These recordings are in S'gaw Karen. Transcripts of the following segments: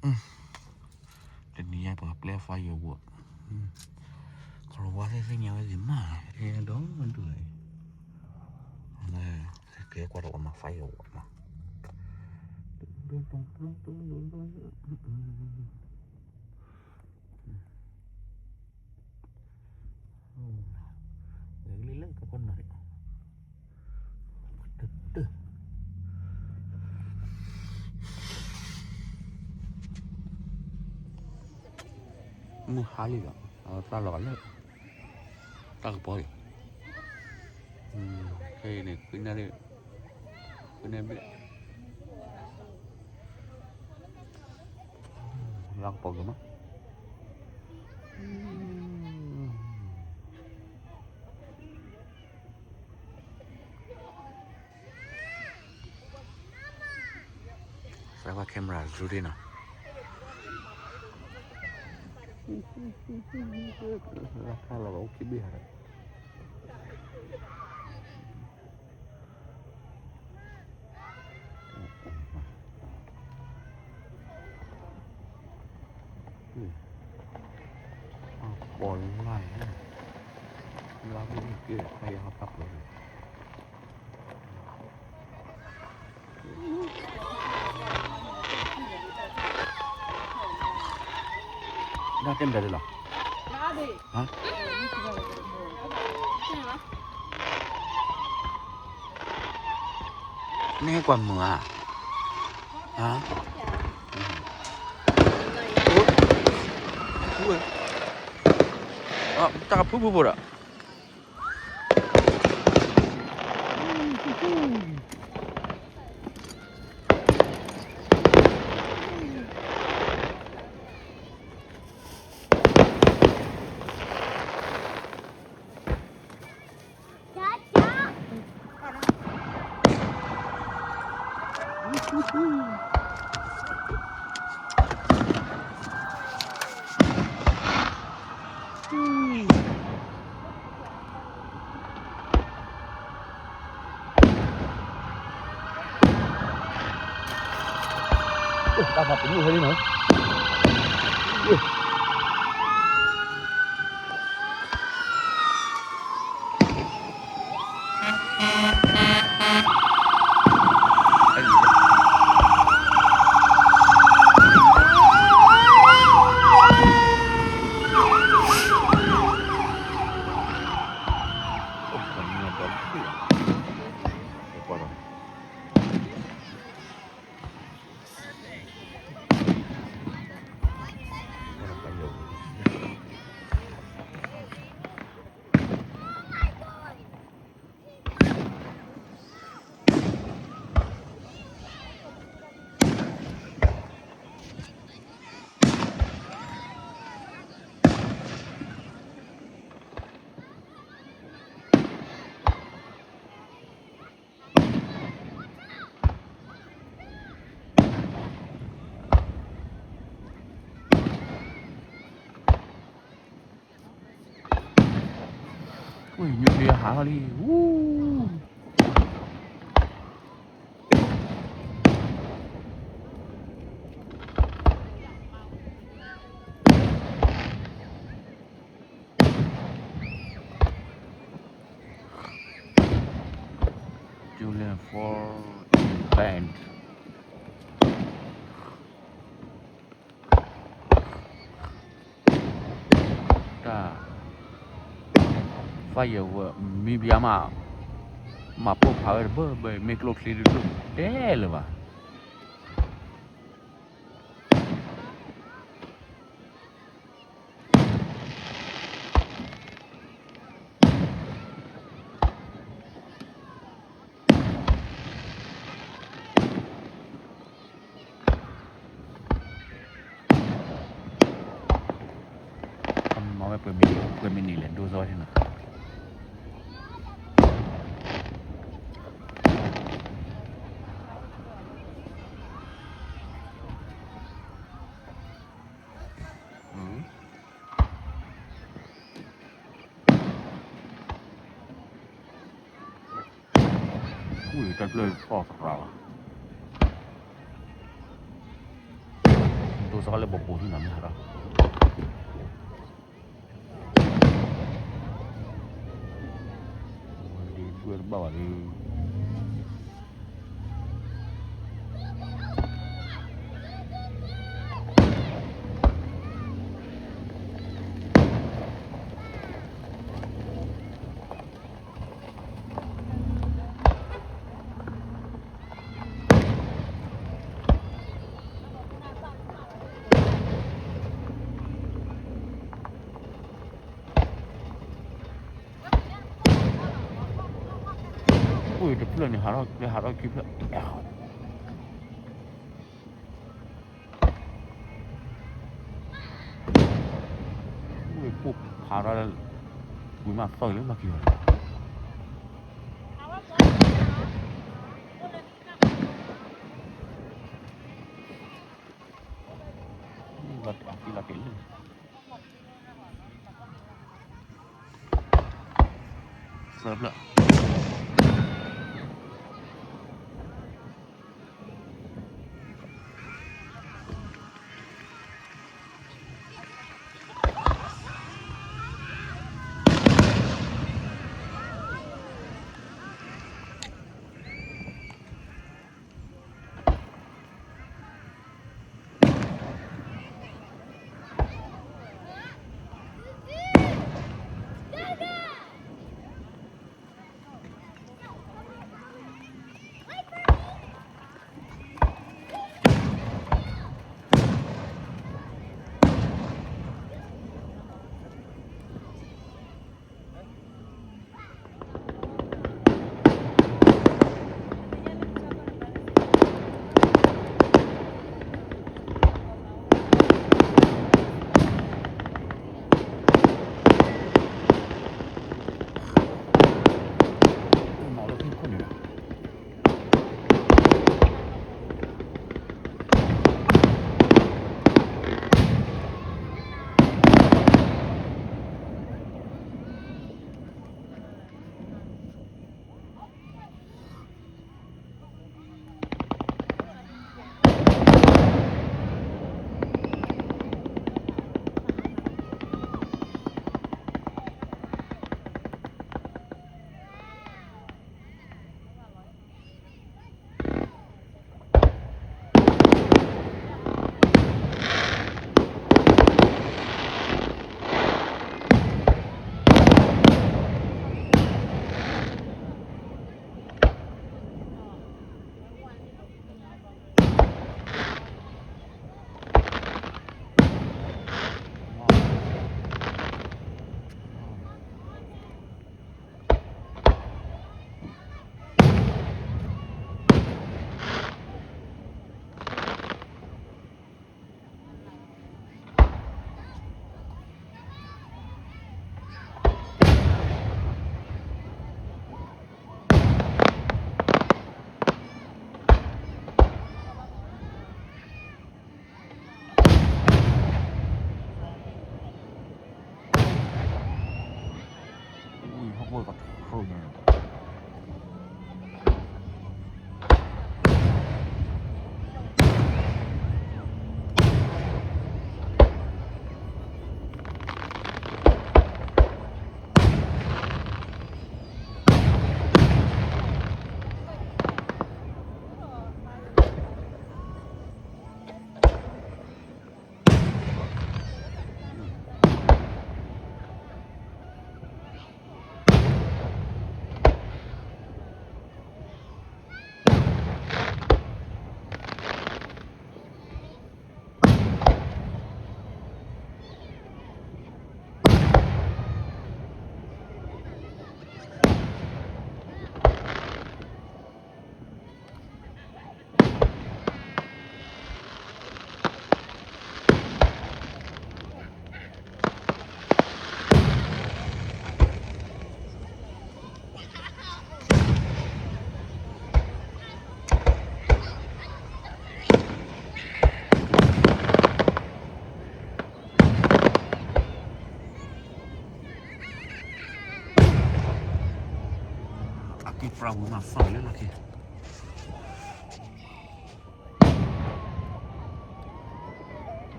တနံၤညါပှၤပျဲ firework ခီလီၤဝါသ့ၣ်သ့ၣ်ညါဝဲဂ့ၤမး ထဲဒီဒူၣ်အံၤ ကဲကွၢ်ဒီးပှၤမၤ firework မး လၢကီၢ်နီၤ မုၢ်ဟါလံလီၤ တၢ်လီၤလၢ တၢ်ကပီၤလံ ခဲအံၤန့ၣ် ဃုန့ၢ်လံ ဃုန့ၢ်ဘ့ၣ် လၢကပီၤကမး စးဝါ camera ဇူဒ်နီၤ လၢခါလီၤအိၣ်ခံဘ့ၣ်ဟါ အပီၤလၢ်န့ၣ် လၢဘ့ၣ်က့ၤခါယဟီၣ်ဖျါပျိန့ၣ် ဒၣ်တဲမတၤဒ်လီၤ နဟဲကွၢ်မုာ်ဧါ တၢ်ကဖုဖုဖိဒီး တၢ်မၤပနူၣ်ဟဲလံနီၤ ဝဲ nuclear ဟးထီၣ်လံ ဝူ Julian Ford Band တၢ် firework မံဘျါမး မၤပိၢ်ဖးဝဲတဘၢဘၢ မ့ၢ်ကျိချံဒုဒု တဲလၢၤဘၣ် မၤဝဲပှဲၤမံၤနံၤလဲၣ် ဒိၣ်စီဆ့ၣ်နီၤ တၢ်ပျဲၢ်ဖီၣ်သရၣ်လီၤ ဒိ စီၤလၢဘိးဘိးန့ၣ်နီၤ မ့ၢ်ဟးထီၣ် ဝဲဒၣ်ဒွဲၣ်တဘၣ်ဘၣ်ဒီး အိၣ်တဖျၢၣ်န့ၣ် ဟးထီၣ်ခံဖျၢၣ်, အိၣ်ဖးထီၣ်လၢ ဝံၤမးသီၣ်က့ၤလၢမၤက့ၤအီၤ လီၤတ့ၢ်လီၤတ့ၢ်လံ သၢဖျၢၣ်. အက့ၤပြးဝံၤမးသီၣ်လၢလီၢ်ခံ တၢ်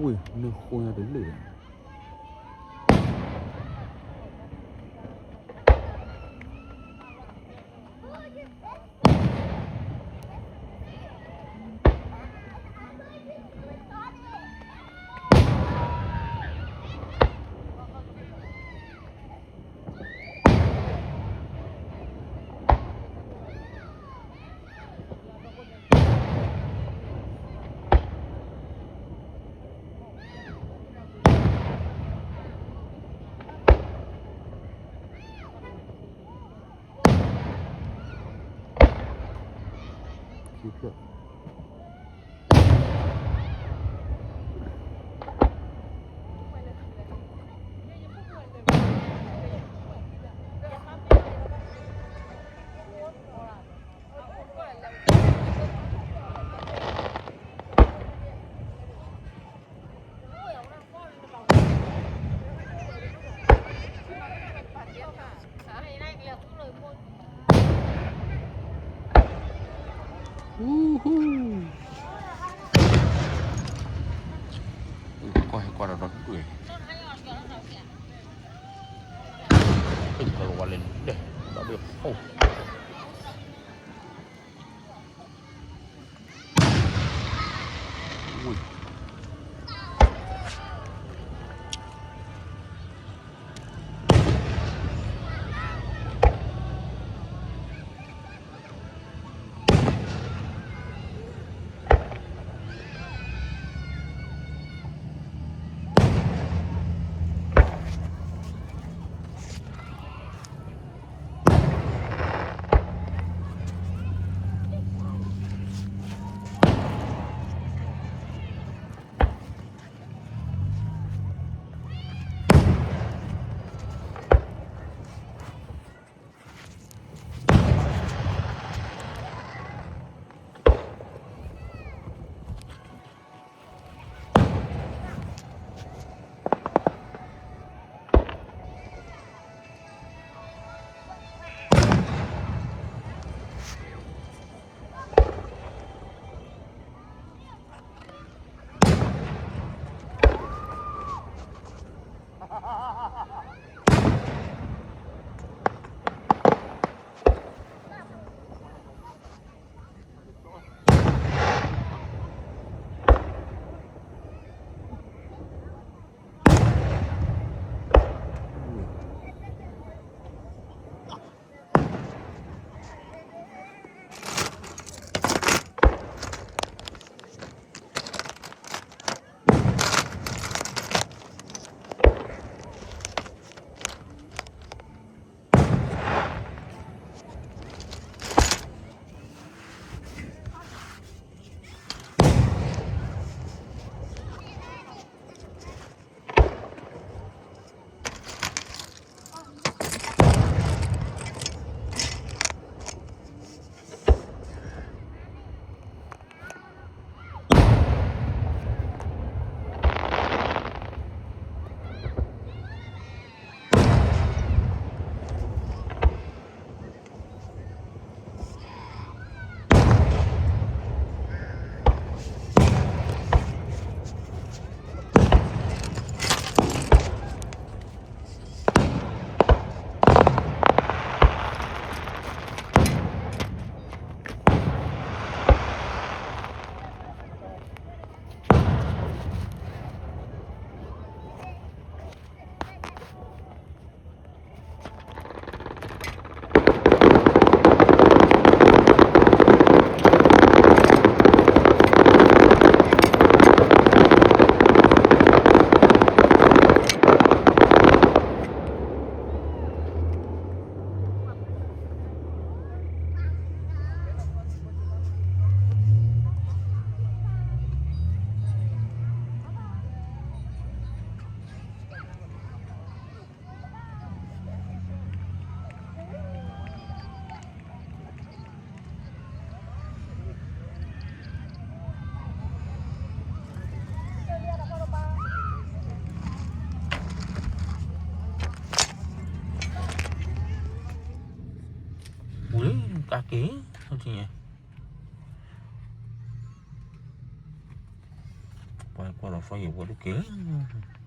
ဝ့ၢ် နဃိညါတလၢာ်ဒီး ကီၢ်ဟဲကွၢ်ဒီးဒီဒူၣ်, ကလီၤဝါလဲၤဒဲး ဒီဒူၣ်ဖိ ဝ့ၢ်ပူၤလံ တၢ်က့ၤ ထံၣ်ညါ ပှၤကွၢ်ဒီး phone ယဝဲဒုးက့ၤလၢ